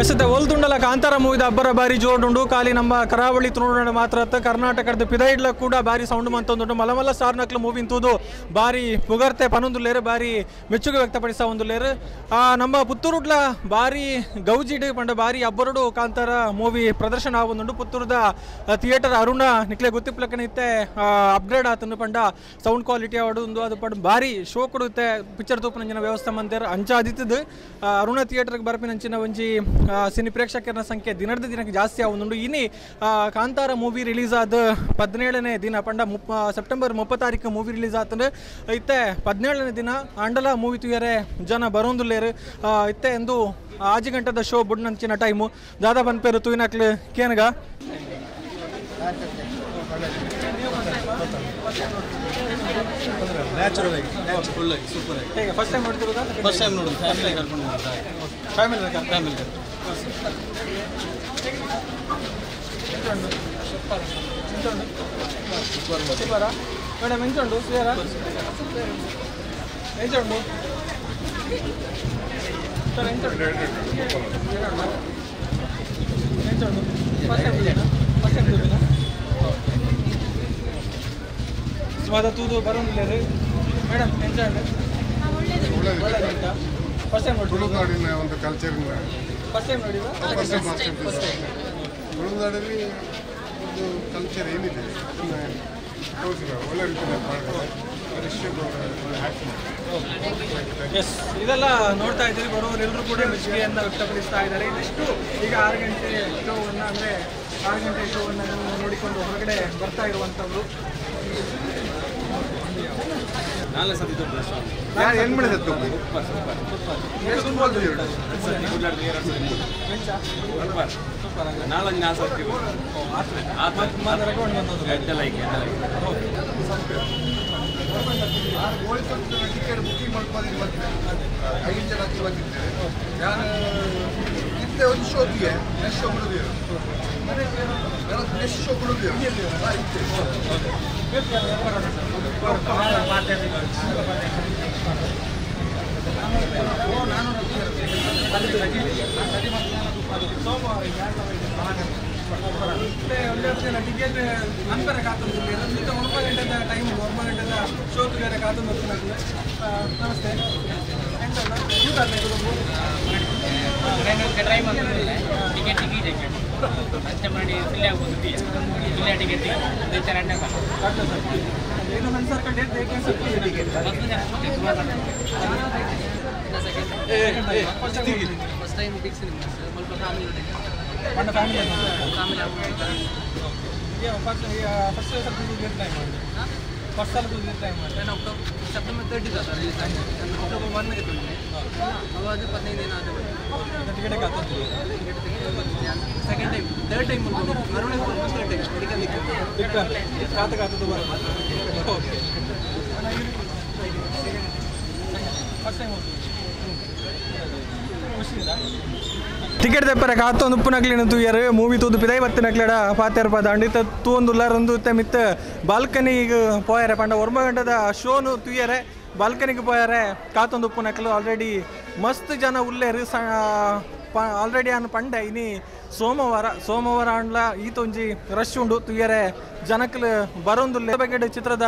ಎಸತೆ ಒಲ್ದುಂಡಲ ಕಾಂತಾರ ಮೂವಿದ ಅಬ್ಬರ ಬಾರಿ ಜೋರುಂಡು. ಖಾಲಿ ನಮ್ಮ ಕರಾವಳಿ ತುಳುನಾಡು ಮಾತ್ರ ಅತ್ತ ಕರ್ನಾಟಕದ ಪಿದೈಡ್ಲ ಕೂಡ ಬಾರಿ ಸೌಂಡ್ ಮಂತೊಂದುಂಡು. ಮಲಮಲ್ಲ ಸ್ಟಾರ್ ನಕ್ಲು ಮೂವಿನ್ ತೂದು ಬಾರಿ ಪುಗರ್ತೆ ಪನೊಂದುಲ್ಲೇರು, ಬಾರಿ ಮೆಚ್ಚುಗೆ ವ್ಯಕ್ತಪಡಿಸ ಒಂದುಲ್ಲೇರು. ನಮ್ಮ ಪುತ್ತೂರುಡ್ಲ ಬಾರಿ ಗೌಜಿಡ್ ಪಂಡ ಬಾರಿ ಅಬ್ಬರುಡು ಕಾಂತಾರ ಮೂವಿ ಪ್ರದರ್ಶನ ಆವೊಂದುಂಡು. ಪುತ್ತೂರುದ ಥಿಯೇಟರ್ ಅರುಣ ನಿಕ್ಲೆ ಗೊತ್ತಿಪ್ಲಕ್ಕನೆ ಇತ್ತೆ ಅಪ್ಗ್ರೇಡ್ ಆತನು ಪಂಡ ಸೌಂಡ್ ಕ್ವಾಲಿಟಿ ಆವಡು ಉಂದು ಅದು ಪಂಡ ಬಾರಿ ಶೋ ಕೊಡುತ್ತೆ ಪಿಕ್ಚರ್ ತೂಪನಂಚಿನ ವ್ಯವಸ್ಥೆ ಮಂತೇರು ಅಂಚಾದಿತ್ತದು. ಅರುಣ ಥಿಯೇಟರ್ಗೆ ಬರ್ಪಿನಂಚಿನ ಒಂಜಿ ಸಿನಿ ಪ್ರೇಕ್ಷಕರ ಸಂಖ್ಯೆ ದಿನದ ದಿನಕ್ಕೆ ಜಾಸ್ತಿ ಆವೊಂದುಂಡು. ಇನಿ ಕಾಂತಾರ ಮೂವಿ ರಿಲೀಸ್ ಆದ 17ನೇ ದಿನ ಪಂಡ ಸೆಪ್ಟೆಂಬರ್ 30 ತಾರೀಕು ಮೂವಿ ರಿಲೀಸ್ ಆತಂದ್ರೆ ಇತ್ತೆ 17ನೇ ದಿನ ಆಂಡಲ ಮೂವಿ ತುಯರೆ ಜನ ಬರೋಂದುಲ್ಲೇರು. ಇತ್ತೆ ಎಂದು 5 ಗಂಟೆದ ಶೋ ಬುಡ್ನಂಚಿನ ಟೈಮು ದಾದಾ ಬನ್ಪೇರು ತೂಯಿನಕ್ಲು ಕೇನಗ ನ್ಯಾಚುರಲ್ ಆಗಿ ಫುಲ್ ಆಗಿ ಸೂಪರ್ ಆಗಿ. ಹೇಗೆ ಫಸ್ಟ್ ಟೈಮ್ ನೋಡ್ತಿರೋದಾ? ಫಸ್ಟ್ ಟೈಮ್ ನೋಡೋದು, ಫ್ಯಾಮಿಲಿ ಕರ್ಕೊಂಡು ಬಂದ. ಫ್ಯಾಮಿಲಿ ಫ್ಯಾಮಿಲಿ ಸೂಪರಾ ಮೇಡಮ್? ಎಂಚುಂಡು ಸುಯರ ಎಂಚುಂಡು ಸರ್? ಎಂಚುಂಡು ಎಂಚುಂಡು? ಫಸ್ಟ್ ಟೈಮ್ ಫಸ್ಟ್ ಟೈಮ್ ತೂಪಿನ ಸ್ವಾದ ತೂದು ಬರೋಂದಿಲ್ಲ ಮೇಡಮ್. ಎಂಚುಂಡು? ಒಳ್ಳೆದುಂಟಾ? ಫಸ್ಟ್ ಟೈಮ್ ನೋಡಿ ತುಳುನಾಡಿನ ಒಂದು ಕಲ್ಚರಿನ ಫಸ್ಟ್ ಟೈಮ್ ನೋಡಿವಾ? ಫಸ್ಟ್ ಟೈಮ್ ತುಳುನಾಡಲ್ಲಿ ಒಂದು ಕಲ್ಚರ್ ಏನಿದೆ ಅದನ್ನು ತೋರಿಸಿದ ಒಳ್ಳೆ ರೀತಿಯಲ್ಲಿ ಮಾಡಿದ್ದಾರೆ. ಎಸ್, ಇದೆಲ್ಲ ನೋಡ್ತಾ ಇದ್ದೀರಿ. ಬರೋರೆಲ್ಲರೂ ಕೂಡ ಮೆಚ್ಚುಗೆಯನ್ನು ವ್ಯಕ್ತಪಡಿಸ್ತಾ ಇದ್ದಾರೆ. ಇದಿಷ್ಟು ಈಗ 6 ಗಂಟೆ ಶೋವನ್ನು ಅಂದರೆ 6 ಗಂಟೆ ಶೋವನ್ನು ನೋಡಿಕೊಂಡು ಹೊರಗಡೆ ಬರ್ತಾ ಇರುವಂಥವ್ರು. ಟಿಕೆಟ್ ಬುಕ್ಕಿಂಗ್ ಮಾಡ್ಕೊಂಡು 5 ಜನ ಬಂದಿದ್ದೇವೆ. ನಾನು ಇತ್ತೆ ಒಂದು ಶೋ ನೆಕ್ಸ್ಟ್ ಶೋ ಕೊಡುದು, ನೆಕ್ಸ್ಟ್ ಶೋ ಕೊಡುದು ಇತ್ತೆ. ಟಿಕೆಟ್ ಅನ್ಪರೆ ಕಾತೊಂದು 9 ಗಂಟೆದ ಟೈಮ್, 9 ಗಂಟೆದ ಶೋ ತುಗರೆ ಕಾತೊಂದು. ನಮಸ್ತೆ, ಟ್ರೈ ಮಾಡ್ತಿದ್ದಿಲ್ಲ ಟಿಕೆಟ್ ಟಿಕೆಟ್ ಅಂಚೆ ಮಾಡಿ ಫಿಲ್ ಆಗ್ಬೋದು. ಫಿಲ್ ಟಿಕೆಟ್ ಏನು ಮನ್ಸರ್ date first time big cinemas ಸ್ವಲ್ಪ family family family first time first ಸಲ ಟೈಮ್ ಮಾಡಿ ನಾನು ಅಕ್ಟೋಬರ್ ಸೆಪ್ಟೆಂಬರ್ 30 ಸರ್ ರಿಲೀಸ್ ಆಗಿದೆ. ಅಕ್ಟೋಬರ್ 1ಗೆ ತಂದೆ ಅವಾಗ 15 ದಿನ ಆದ ticket second time third time ಮರುಳಿ ಥರ್ಡ್ ಟೈಮ್ ಕಾತ ಕಾತದ್ದು ಬರೋದು. ಓಕೆ, ಫಸ್ಟ್ ಟೈಮ್ ಟಿಕೆಟ್ ತೆಪ್ಪರೆ ಕಾತೊಂದು ಉಪ್ಪುನಕ್ಲಿನ ತೂಯರು ಮೂವಿ ತೂದು ಪಿದೈ ಬತ್ತಿನಕ್ಲೆಡ ಪಾತೆರ್ ಪದ ಅಂಡಿತ ತೂವೊಂದುಲ್ಲಾರೊಂದು ಇತ್ತೆ ಮಿತ್ತ ಬಾಲ್ಕನಿಗೆ ಪೋಯರೆ ಪಂಡ 9 ಗಂಟೆದ ಶೋನು ತೂಯರೆ ಬಾಲ್ಕನಿಗೆ ಪೋಯರೆ ಕಾತೊಂದು ಉಪ್ಪುನಕ್ಲು ಆಲ್ರೆಡಿ ಮಸ್ತ್ ಜನ ಉಲ್ಲೇರು. ಆಲ್ರೆಡಿ ಅನ್ ಪಂಡೆ ಇನಿ ಸೋಮವಾರ ಸೋಮವಾರ ಅಂಡ್ಲ ಈತೊಂಜಿ ರಶ್ ಉಂಡು ತುಯ್ಯರೆ ಜನಕ್ಲು ಬರೋಂದುಲ್ಲೆ. ಬಗ್ಗೆ ಚಿತ್ರದ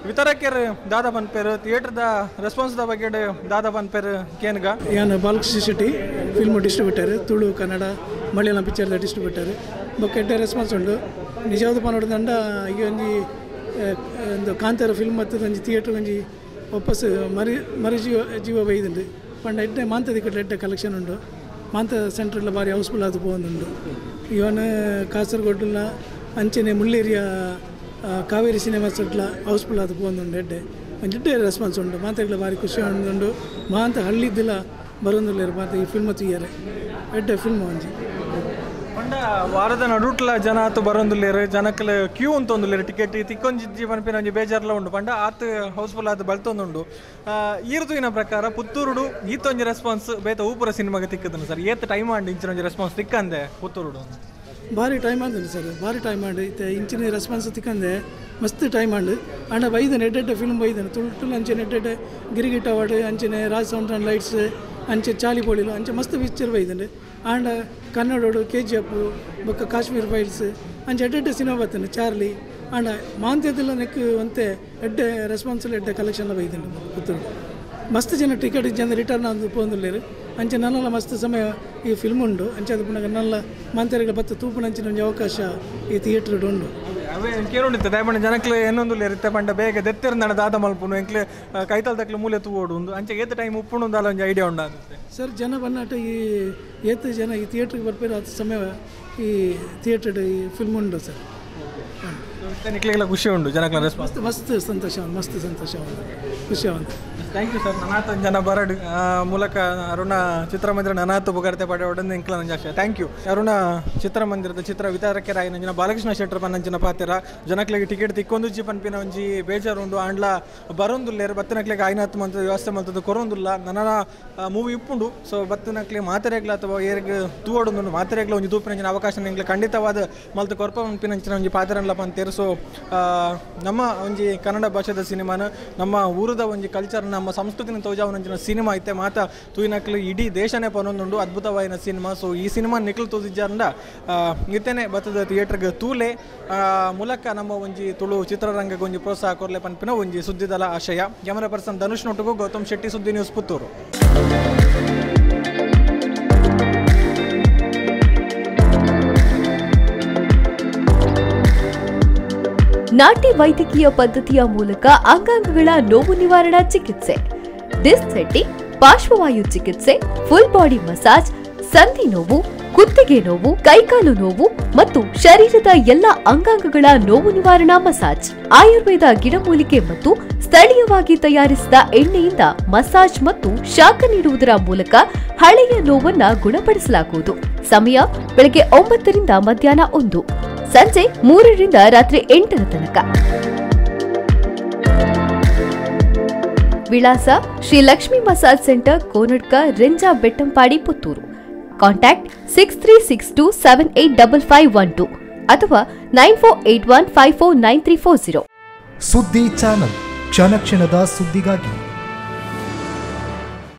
ವಿತರಕರು ದಾದಾ ಪನ್ಪೇರು, ಥಿಯೇಟರ್ದ ರೆಸ್ಪಾನ್ಸ್ದ ಬಗ್ಗೆ ದಾದಾ ಪನ್ಪೇರು ಕೇನ್ಗ. ಯಾನ್ Balakrishna Shetty film distributor, Tulu Kannada Malayalam ಪಿಕ್ಚರ್ದ distributor. ಬೊಕ್ಕ ಎಡ್ಡೆ ರೆಸ್ಪಾನ್ಸ್ ಉಂಡು. ನಿಜವಾದ ಪನೊಡ್ದಂಡ ಈಗ ಒಂಜಿ ಒಂದು ಕಾಂತಾರ ಫಿಲ್ಮ್ ಮತ್ತು ಒಂಜಿ ಥಿಯೇಟರ್ ಒಂಜಿ ವಾಪಸ್ ಮರಿ ಮರಿ ಜೀವ ಜೀವ ಬೈದುಂಡು. ಪಂಡ ಎಡ್ಡೆ ಮಾಂತ ದಿಕ್ಕಟ್ಲ ಎಡ್ಡೆ ಕಲೆಕ್ಷನ್ ಉಂಡು. ಮಾಂತ ಸೆಂಟ್ರಲ್ಲ ಭಾರಿ ಹೌಸ್ಫುಲ್ ಆದ್ ಪೋವೊಂದುಂಡು. ಇವನ್ ಕಾಸರಗೋಡುಲ ಅಂಚನೆ ಮುಳ್ಳೇರಿಯ ಕಾವೇರಿ ಸಿನಿಮಾ ಸೆಟ್ಲ ಹೌಸ್ಫುಲ್ ಆದ್ ಪೋವೊಂದುಂಡು. ಎಡ್ಡೆ ಒಂಜಿ ಎಡ್ಡೆ ರೆಸ್ಪಾನ್ಸ್ ಉಂಡು. ಮಾತೆಗ್ಲ ಭಾರಿ ಖುಷಿ ಉಂಡು. ಮಾಂತ ಹಳ್ಳಿದ್ದಿಲ್ಲ ಬರೋಂದುಲ್ಲೆರ್ ಮಾತ ಈ ಫಿಲ್ಮ್ ತೂಯರೆ ಎಡ್ಡೆ ಫಿಲ್ಮ್ ಒಂಜಿ. ಪಂಡ ವಾರದ ನಡುಟ್ಲ ಜನ ಆತು ಬರೋಂದುಲ್ಲೆರ್, ಜನಕ್ಲು ಕ್ಯೂ ಅಂತೊಂದುಲ್ಲೆರ್ ಟಿಕೆಟ್ ತಿಕ್ಕೊಂಜಿಜ್ಜಿ ಪನ್ಪಿನ ಒಂಜಿ ಬೇಜಾರ್ಲ ಉಂಡು. ಪಂಡ ಆತು ಹೌಸ್ಫುಲ್ ಆತು ಬಲ್ತೊಂದುಂಡು. ಈ ಋತುವಿನ ಪ್ರಕಾರ ಪುತ್ತೂರುಡು ಈತೊಂಜಿ ರೆಸ್ಪಾನ್ಸ್ ಬೇತ ಊಪುರ ಸಿನಿಮಾಗೆ ತಿಕ್ಕದನು ಸರ್? ಏತ್ ಟೈಮ್ ಆಂಡ್ ಇಂಚಿನ ಒಂಜಿ ರೆಸ್ಪಾನ್ಸ್ ತಿಕ್ಕಂದೆ ಪುತ್ತೂರುಡು? ಭಾರಿ ಟೈಮ್ ಆಂಡ್ ಸರ್, ಭಾರಿ ಟೈಮ್ ಆಂಡ್ ಇತ್ತೆ ಇಂಚಿನ ರೆಸ್ಪಾನ್ಸ್ ತಿಕ್ಕಂದೆ ಮಸ್ತ್ ಟೈಮ್ ಆಂಡ್. ಆಂಡ ಬೈದನೆ ಎಡ್ಡೆಡ್ಡೆ ಫಿಲ್ಮ್ ಬೈದನೆ ತುಳು ಅಂಚನೆ ಎಡ್ಡೆಡ್ಡೆ ಗಿರಿಗಿಟ್ ಅವಾರ್ಡ್ ಅಂಚನೆ ರಾಜ್ ಸೌಂಡ್ ಆ್ಯಂಡ್ ಲೈಟ್ಸ್ ಅಂಚೆ ಚಾಲಿ ಪೋಳಿಲು ಅಂಚೆ ಮಸ್ತ್ ಪಿಕ್ಚರ್ ಬೈದಂಡೆ. ಆಂಡ ಕನ್ನಡೋಡು ಕೆ ಜಿ ಎಫ್ ಬೊಕ್ಕ ಕಾಶ್ಮೀರ್ ಫೈಲ್ಸ್ ಅಂಚ ಎಡ್ಡೆ ಸಿನಿಮಾ ಬತ್ತನೆ ಚಾರ್ಲಿ ಆಂಡ ಮಾಂತ್ಯದಲ್ಲ ನೆಕ್ ಒಂತೆ ಎಡ್ಡೆ ರೆಸ್ಪಾನ್ಸ್ ಎಡ್ಡೆ ಕಲೆಕ್ಷನ್ ಬೈದುಂಡು ಪುತ್ತೂರು ಮಸ್ತ್ ಜನ ಟಿಕೆಟ್ ಜನ ರಿಟರ್ನ್ ಆದ್ ಪೋಂದುಲ್ಲೆರ್ ಅಂಚ ನನಲ ಮಸ್ತ್ ಸಮಯ ಈ ಫಿಲ್ಮ್ ಉಂಡು ಅಂಚ ಅದು ಪುನಗ ನಲ್ಲ ಮಾಂತೆರೆಗ್ ಬತ್ತ ತೂಪುನಂಚಿನ ಒಂಜಿ ಅವಕಾಶ ಈ ಥಿಯೇಟರ್ ಉಂಡು ಅವೇ ಕೇಳೋಣಿತ್ತೆ ದಯಪಂಡ ಜನಕ್ಲೆ ಏನೊಂದುಲ್ಲೆರ್ ಇತ್ತೆ ಪಂಡ ಬೇಗ ದೆತ್ತೆರ್ ದಾದ ಮಲ್ಪುನು ಎಂಕ್ಲೆ ಕೈತಲ್ ತಕ್ಲೆ ಮೂಲೆ ತೂವೊಡು ಉಂದು ಅಂಚ ಏತ್ ಟೈಮ್ ಉಪ್ಪುಂಡು ದಾಲ ಒಂಜಿ ಐಡಿಯಾ ಉಂಡು ಅಂತೆ ಸರ್ ಜನ ಬನ್ನಾಟ ಈ ಏತ್ ಜನ ಈ ಥಿಯೇಟ್ರಿಗೆ ಬರ್ಪೇರು ಅದು ಸಮಯ ಈ ಥಿಯೇಟರ್ ಈ ಫಿಲ್ಮ್ ಉಂಡು ಸರ್ ನಿಕ್ಲೆಗೆಲ್ಲ ಖುಷಿ ಉಂಡು ಜನಕ್ಲೆ ರೆಸ್ಪಾನ್ಸ್ ಮಸ್ತ್ ಮಸ್ತ್ ಸಂತೋಷ ಮಸ್ತ್ ಸಂತೋಷ ಖುಷಿ ಉಂಟು thank you sir ನನಾತ ಜನ ಬರಡ್ ಮೂಲಕ ಅರುಣ ಚಿತ್ರಮಂದಿರ ನನಾತು ಪುಗರ್ತೆ ಪಡೆಯೋಡಂದು ಎಂಕ್ಲ ನಂಜ ಆಶಯ thank you Aruna ಚಿತ್ರಮಂದಿರದ ಚಿತ್ರ ವಿತರಕರಾಯಿ ನಂಜಿನ ಬಾಲಕೃಷ್ಣ ಶೆಟ್ಟರ್ ಪನ್ನಂಚಿನ ಪಾತೆರ ಜನಕ್ಲೆಗೆ ಟಿಕೆಟ್ ತಿಕ್ಕೊಂದುಜ್ಜಿ ಪನ್ಪಿನ ಒಂಜಿ ಬೇಜಾರು ಉಂಡು ಆಂಡ್ಲ ಬರೋಂದುಲ್ಲೇರು ಬತ್ತಿನಕ್ಲೆಗೆ ಆಯ್ನಾತ್ ಮಂತ ವ್ಯವಸ್ಥೆ ಮಲ್ತದ್ದು ಕೊರೊಂದುಲ್ಲ ನನ್ನ ಮೂವಿ ಇಪ್ಪುಂಡು ಸೊ ಬತ್ತಿನಕ್ಲೆ ಮಾತೆರೆಗ್ಲ ಅಥವಾ ಏರ್ಗ್ ತೂವೊಡೊಂದುಂಡು ಮಾತೆರೆಗ್ಲ ಒಂಜಿ ತೂಪಿನಂಚಿನ ಅವಕಾಶ ಎಂಕ್ಲೆ ಖಂಡಿತವಾದ ಮಲ್ತು ಕೊರ್ಪ ಪನ್ಪಿನಂಚಿನ ಒಂಜಿ ಪಾತೆರನ್ಲ ಪಂತೇರು ಸೊ ನಮ್ಮ ಒಂಜಿ ಕನ್ನಡ ಭಾಷೆದ ಸಿನಿಮಾನ ನಮ್ಮ ಊರದ ಒಂಜಿ ಕಲ್ಚರ್ ನಮ್ಮ ಸಂಸ್ಕೃತಿನ ತೋಜಾವನಂಚಿನ ಸಿನಿಮಾ ಐತೆ ಮಾತ ತೂಯಿನಕ್ಲು ಇಡೀ ದೇಶನೇ ಪನೊಂದುಂಡು ಅದ್ಭುತವಾಯಿನ ಸಿನಿಮಾ ಸೊ ಈ ಸಿನಿಮಾ ನಿಕ್ಲು ತೂದಿಜ್ಜಾರಂಡ ಇತ್ತೇನೆ ಬತ್ತದ ಥಿಯೇಟರ್ಗೆ ತೂಲೆ ಮೂಲಕ ನಮ್ಮ ಒಂಜಿ ತುಳು ಚಿತ್ರರಂಗಕ್ಕೆ ಒಂಜಿ ಪ್ರೋತ್ಸಾಹ ಕೊರ್ಲೆ ಪನ್ಪಿನ ಒಂಜಿ ಸುದ್ದಿದಲ ಆಶಯ ಕ್ಯಾಮರಾ ಪರ್ಸನ್ ಧನುಷ್ ನೊಟ್ಟುಗು ಗೌತಮ್ ಶೆಟ್ಟಿ ಸುದ್ದಿ ನ್ಯೂಸ್ ಪುತ್ತೂರು. ನಾಟಿ ವೈದ್ಯಕೀಯ ಪದ್ಧತಿಯ ಮೂಲಕ ಅಂಗಾಂಗಗಳ ನೋವು ನಿವಾರಣಾ ಚಿಕಿತ್ಸೆ, ಡಿಸ್ಕ್ ಸೆಟ್ಟಿಂಗ್, ಪಾರ್ಶ್ವವಾಯು ಚಿಕಿತ್ಸೆ, ಫುಲ್ ಬಾಡಿ ಮಸಾಜ್, ಸಂಧಿ ನೋವು, ಕುತ್ತಿಗೆ ನೋವು, ಕೈಕಾಲು ನೋವು ಮತ್ತು ಶರೀರದ ಎಲ್ಲ ಅಂಗಾಂಗಗಳ ನೋವು ನಿವಾರಣಾ ಮಸಾಜ್, ಆಯುರ್ವೇದ ಗಿಡಮೂಲಿಕೆ ಮತ್ತು ಸ್ಥಳೀಯವಾಗಿ ತಯಾರಿಸಿದ ಎಣ್ಣೆಯಿಂದ ಮಸಾಜ್ ಮತ್ತು ಶಾಖ ನೀಡುವುದರ ಮೂಲಕ ಹಳೆಯ ನೋವನ್ನು ಗುಣಪಡಿಸಲಾಗುವುದು. ಸಮಯ ಬೆಳಗ್ಗೆ 9 ರಿಂದ ಮಧ್ಯಾಹ್ನ 1, ಸಂಜೆ 3 ರಿಂದ ರಾತ್ರಿ 8 ತನಕ. ವಿಳಾಸ Shri Lakshmi massage centre, Konadka, Renja, Bettampadi, Puttur. Contact 6362785512 ಅಥವಾ 9481549340. ಸುದ್ದಿ ಚಾನಲ್ ಕ್ಷಣ ಕ್ಷಣದ ಸುದ್ದಿಗಾಗಿ.